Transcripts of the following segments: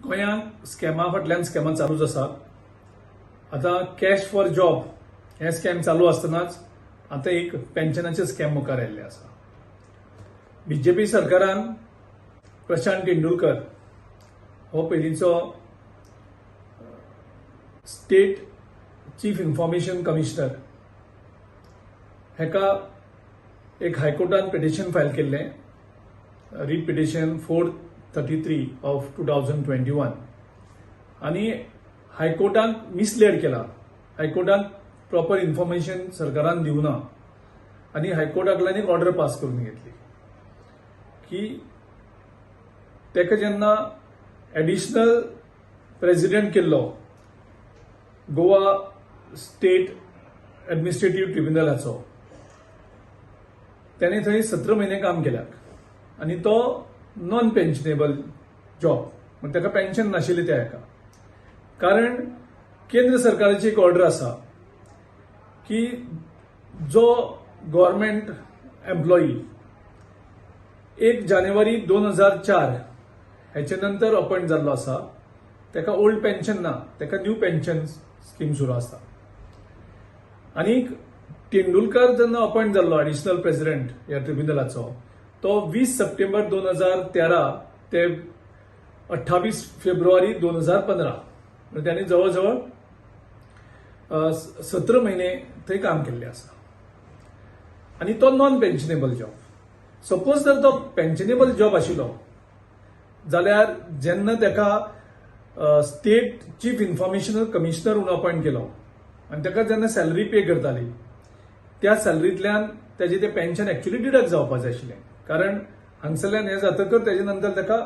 गोंयांत स्कॅमा फाटल्यान स्कॅमां चालूच आसात. आतां कॅश फॉर जॉब हें स्कॅम चालू आसतनाच आतां एक पेन्शनाचें स्कॅम मुखार आयिल्लें आसा. बीजेपी सरकारान प्रशांत तेंडुलकर हो पयलींचो स्टेट चीफ इन्फॉर्मेशन कमिशनर हेका एक हायकोर्टान पिटिशन फायल केल्लें, writ petition 433 of 2021, आनी हायकोर्टान मिसलेड केला. हायकोर्टान प्रॉपर इन्फॉर्मेशन सरकारान दिवना आनी हायकोर्टा कडल्यान एक ऑर्डर पास करून घेतली की ताका जेन्ना एडिशनल प्रेसिडेंट केल्लो गोवा स्टेट एडमिनिस्ट्रेटीव ट्रिब्युनलाचो, त्याने थंय 17 म्हयने काम केल्यात आनी तो नॉन पेन्शनेबल जॉब म्हण ताका पेन्शन नाशिल्लें त्या हेका. कारण केंद्र सरकाराची एक ऑर्डर आसा की जो गव्हर्मेंट एम्प्लॉई 1 जानेवारी 2004 हेचे नंतर अपॉयंट जाल्लो आसा, ताका ओल्ड पेन्शन ना, ताका न्यू पेन्शन स्कीम सुरू आसा. आनी तेंडुलकर जेन्ना अपॉयंट जाल्लो एडिशनल प्रेसिडेंट ह्या ट्रिब्युनलाचो, तो 20 सप्टेंबर 2013 ते 28 फेब्रुवारी 2015, म्हणजे त्यांनी जवळ जवळ 17 म्हयने थंय काम केल्लें आसा आनी तो नॉन पेन्शनेबल जॉब. सपोज जर तो पेन्शनेबल जॉब आशिल्लो जाल्यार जेन्ना ताका स्टेट चीफ इन्फॉर्मेशन कमिशनर म्हणून अपॉयंट केलो आनी ताका जेन्ना सॅलरी पे करताली, त्या सॅलरींतल्यान ताजें तें पेन्शन एक्चुअली डिडक्ट जावपाक जाय आशिल्लें. कारण हांगसरल्यान हें जातकच तेजे नंतर ताका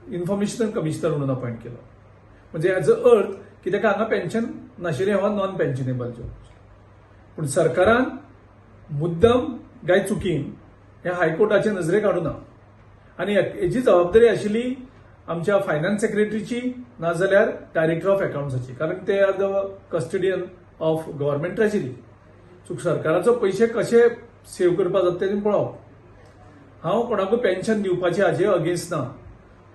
इन्फॉर्मेशन कमिशनर म्हणून अपॉयंट केलो, म्हणजे एज अ अर्थ की ताका हांगा पेन्शन नाशिल्लें, हो नॉन पेन्शनेबल जॉब. पूण सरकारान मुद्दम काय चुकीन हें हायकोर्टाचे नजरेक हाडूना आनी हेजी जबाबदारी आशिल्ली आमच्या फायनान्स सेक्रेटरीची नाजाल्यार डायरेक्टर ऑफ अकाउंट्साची, कारण ते are the custodian of government treasury. So सरकाराचो पयशे कशे सेव करपाक जाता तेजें पळोवप. हांव कोणाकूय पेन्शन दिवपाचें हाजे अगेन्स्ट ना,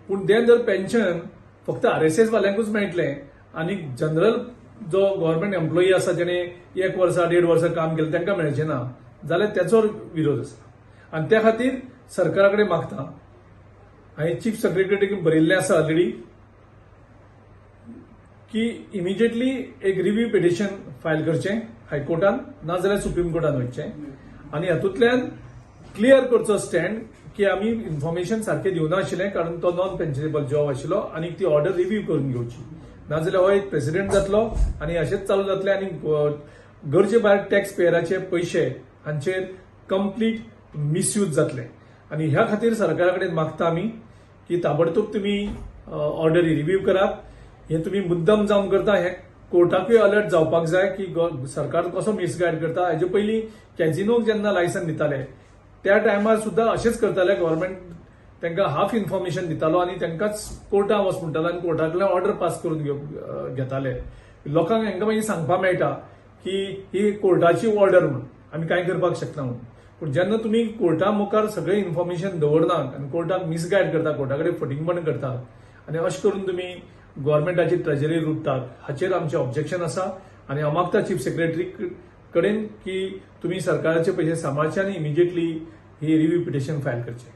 पूण तें जर पेन्शन फक्त आरएसएस वाल्यांकूच मेळटलें आनी जनरल जो गव्हर्मेंट एम्प्लॉई आसा, जेणे एक वर्सा देड वर्सा काम केलें, तांकां मेळचें ना जाल्यार तेचो विरोध आसा. आनी त्या खातीर सरकारा कडेन मागता, हांवें चीफ सेक्रेटरीक बरयल्लें आसा ऑलरेडी की इमिजिएटली एक रिव्यू पिटिशन फायल करचें हायकोर्टान नाजाल्यार सुप्रीम कोर्टान वचचें आनी हातूंतल्यान क्लियर करचो स्टँड की आमी इन्फॉर्मेशन सारकें दिवना आशिल्लें, कारण तो नॉन पेन्शनेबल जॉब आशिल्लो आनी ती ऑर्डर रिव्यू करून घेवची. नाजाल्यार हो एक प्रेसिडेंट जातलो आनी अशेंच चालू जातलें आनी गरजे भायर टॅक्स पेयराचे पयशे हांचेर कंप्लीट मिसयूज जातले. आनी ह्या खातीर सरकारा कडेन मागता आमी की ताबडतोब तुमी ऑर्डर रिव्यू करात. हे तुमी मुद्दम जावन करता हे कोर्टाकूय अलर्ट जावपाक जाय की सरकार कसो मिसगायड करता. हेजे पयलीं कॅझिनोक जेन्ना लायसन दिताले, त्या टायमार सुद्दां अशेंच करताले. गव्हर्मेंट तांकां हाफ इन्फॉर्मेशन दितालो आनी तांकांच कोर्टान वच म्हणटालो आनी कोर्टांतल्यान ऑर्डर पास करून घेताले. लोकांक हांकां मागीर सांगपाक मेळटा की ही कोर्टाची ऑर्डर म्हणून आमी कांय करपाक शकना म्हणून. पूण जेन्ना तुमी कोर्टा मुखार सगळें इन्फॉर्मेशन दवरनात आनी कोर्टाक मिसगायड करता, कोर्टा कडेन फटींगपण करतात आनी अशें करून तुमी गव्हर्मेंटाची ट्रेजरी लुटतात, हाचेर आमचें ऑब्जेक्शन आसा. आनी हांव मागता चीफ सेक्रेटरी कडेन की तुमी सरकाराचे पयशे सांबाळचे आनी इमिजिएटली ही रिव्यू पिटिशन फायल करचें.